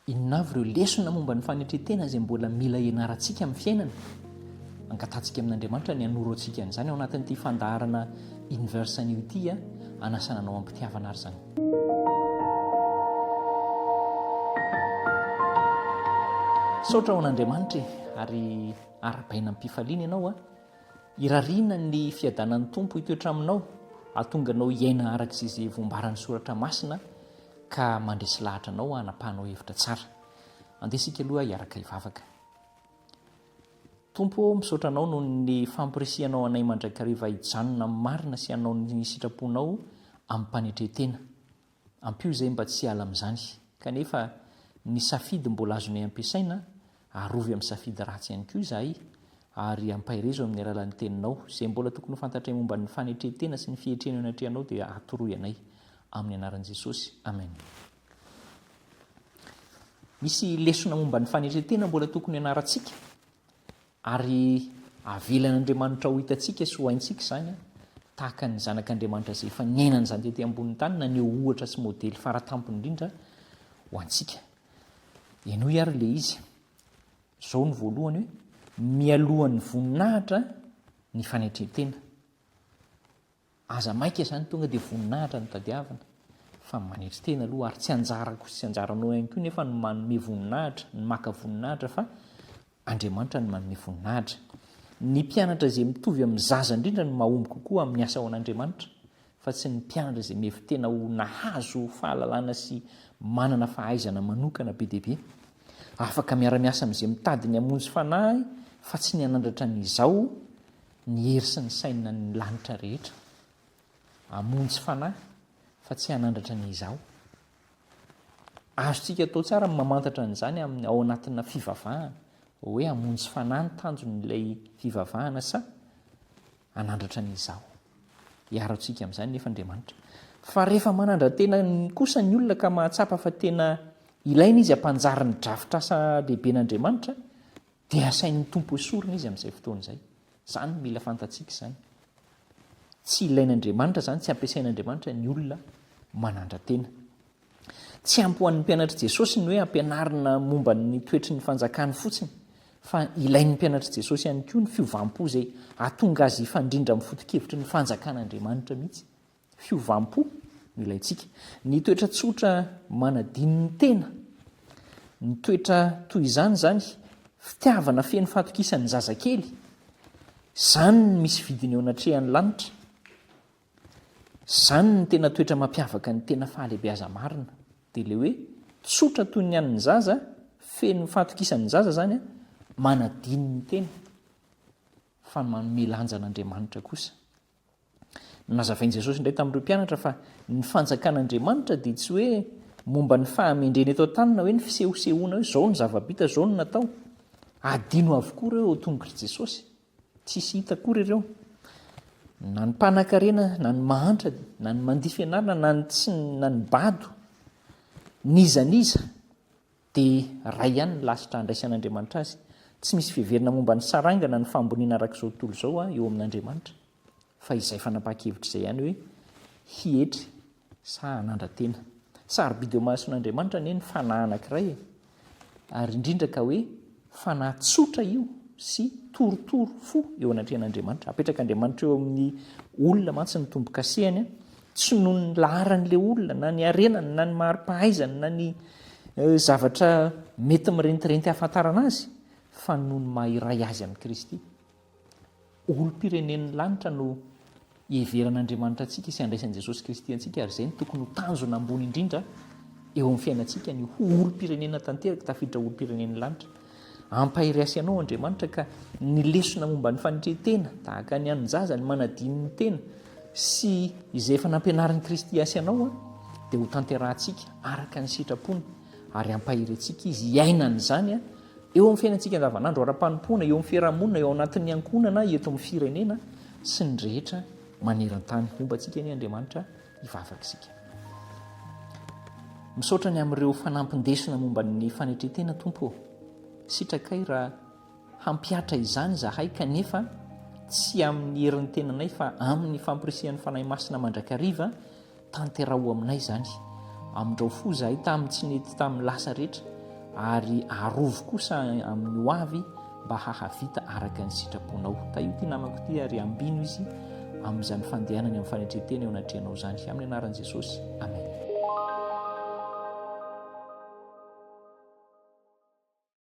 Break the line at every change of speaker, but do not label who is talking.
Inona avy ireo lesona momba ny fanetren-tena izay mbola mila ianarantsika amin'ny fiainana? Angatahantsika amin'Andriamanitra ny hanoro antsika an'izany ao anatin'ity fandaharana Inverse anio ity, anasana anao am-pitiavana ary izany. Misaotra ho an'Andriamanitra e, ary arahabaina am-pifaliana ianao a. Irariana ny fiadanan'ny Tompo hitoetra aminao, hahatonga anao hiaina araka izay izay voambaran'ny Soratra Masina ka mandresy lahatra anao hanapahanao hevitra tsara. Andeha isika aloha hiaraka hivavaka. Tompo ô, misaotra Anao noho ny fampirisihanao anay mandrakariva hijanona amin'ny marina sy hanao ny sitraponao amim-panetren-tena. Ampio izay mba tsy hiala amin'izany. Kanefa ny safidy mbola azonay ampiasaina, arovy amin'ny safidy ratsy ihany koa izahay, ary ampaherezo amin'ny alalan'ny Teninao. Izay mbola tokony ho fantatray momba ny fanetren-tena sy ny fietrena eo anatrehanao dia atoroy anay. Amin'ny anaran'i Jesosy. Amen. Misy lesona momba ny fanetren-tena mbola tokony hianarantsika. Ary avelan'Andriamanitra ho hitantsika sy ho haintsika izany, tahaka ny Zanak'Andriamanitra izay efa niaina an'izany tety ambonin'ny tany, naneho ohatra sy modely faratampony indrindra ho antsika. Henoy ary ilay izy. Izao no voalohany hoe, mialohan'ny voninahitra ny fanetren-tena. Aza maika izany tonga dia voninahitra no tadiavina fa manetry tena aloha ary tsy anjarako sy tsy anjaranao ihany koa nefa ny manome voninahitra, ny maka voninahitra fa Andriamanitra no manome voninahitra. Ny mpianatra izay mitovy amin'ny zaza indrindra no mahomby kokoa amin'ny asa ho an'Andriamanitra fa tsy ny mpianatra izay mihevi-tena ho nahazo fahalalana sy manana fahaizana manokana be dia be. Afaka miara-miasa amin'izay mitady ny hamonjy fanahy fa tsy ny hanandratra ny izao ny hery sy ny saina ny lanitra rehetra. Hamonjy fanahy fa tsy hanandratra ny izaho. Azontsika atao tsara ny mamantatra an'izany amin'ny ao anatina fivavahana, hoe hamonjy fanahy ny tanjon'ilay fivavahana sa hanandratra ny izaho. Hiaro antsika amin'izany nefa Andriamanitra. Fa rehefa manandra-tena kosa ny olona ka mahatsapa fa tena ilaina izy hampanjary ny drafitr'asa lehiben'Andriamanitra, Dia asain'ny Tompo esorina izy amin'izay fotoana izay. Izany no mila fantatsika izany. Tsy ilain'Andriamanitra izany, tsy ampiasain'Andriamanitra ny olona manandra-tena. Tsy ampy ho an'ny mpianatr'i Jesosy ny hoe ampianarina momba ny toetry ny fanjakany fotsiny, fa ilain'ny mpianatr'i Jesosy ihany koa ny fiovam-po izay hahatonga azy hifandrindra amin'ny foto-kevitry ny fanjakan'Andriamanitra mihitsy. Fiovam-po no ilaintsika. Ny toetra tsotra manadino ny tena. Ny toetra toy izany izany, fitiavana feno fahatokisan'ny zazakely, izany no misy vidiny eo anatrehan'ny lanitra. Izany no tena toetra mampiavaka ny tena fahalehibeaza-marina. Dia ilay hoe tsotra toy ny an'ny zaza, feno fahatokisan'ny zaza izany, manadino ny tena, fa manome lanja an'Andriamanitra kosa. Nazavain'i Jesosy indray tamin'ireo mpianatra fa ny fanjakan'Andriamanitra dia tsy hoe momba ny fahamendrena eto an-tany na hoe ny fisehosehoana hoe izao ny zava-bita, izao no natao. Adino avokoa ireo eo tongotr'i Jesosy. Tsisy hita akory ireo. Na ny mpanankarena, na ny mahantra, na ny mandia fianarana, na ny tsy na ny bado, n'iza n'iza Dia iray ihany ny lasitra andraisan'Andriamanitra azy. Tsy misy fiheverana momba ny saranga na ny fahamboniana araka izao tontolo izao eo amin'Andriamanitra, fa izay fanapahan-kevitra izay ihany hoe hietry sa hanandra-tena. Sarobidy eo imason'Andriamanitra anie ny fanahy anankiray e! Ary indrindra ka hoe fanahy tsotra io sy torotoro fo eo anatrehan'Andriamanitra. Apetrak'Andriamanitra eo amin'ny olona mantsy ny tombo-kasehany, tsy noho ny laharan'ilay olona na ny harenany na ny mari-pahaizany na ny eh, zavatra mety mirentirenty hahafantarana azy, fa noho ny maha iray azy amin'i Kristy. Olom-pirenen'ny lanitra no iheveran'Andriamanitra antsika sy andraisan'i Jesosy Kristy antsika ary izay no tokony ho tanjona ambony indrindra eo amin'ny fiainantsika ny ho olom-pirenena tanteraka, tafiditra ho olom-pirenen'ny lanitra. Ampahery ahy sy ianao Andriamanitra ka ny lesona momba ny fanetren-tena, tahaka ny an'ny zaza, ny manadino ny tena sy izay efa nampianarin'i Kristy ahy sy ianao dia ho tanterahantsika araka ny sitrapony ary hampahery antsika Izy hiaina an'izany Eo amin'ny fiainantsika andavanandro ara-panompoana, eo amin'ny fiarahamonina, eo anatin'ny ankohonana, eto amin'ny firenena sy ny rehetra maneran-tany. Homba antsika anie Andriamanitra hivavaka isika. Misaotra ny amin'ireo fanampin-desona momba ny fanetren-tena Tompo ô. Sitrakay raha hampihatra izany izahay kanefa tsy amin'ny herin'ny tenanay fa amin'ny fampirisihan'ny Fanahy Masina mandrakariva Tanteraho aminay izany. Amindrao fo izahay tamin'ny tsy nety tamin'ny lasa rehetra. Ary arovy kosa amin'ny ho avy mba hahavita araka ny sitraponao. Tahio ity namako ity ary ambino izy amin'izany fandehanany amin'ny fanetren-tena eo anatrehanao izany. Amin'ny anaran'i Jesosy. Amen.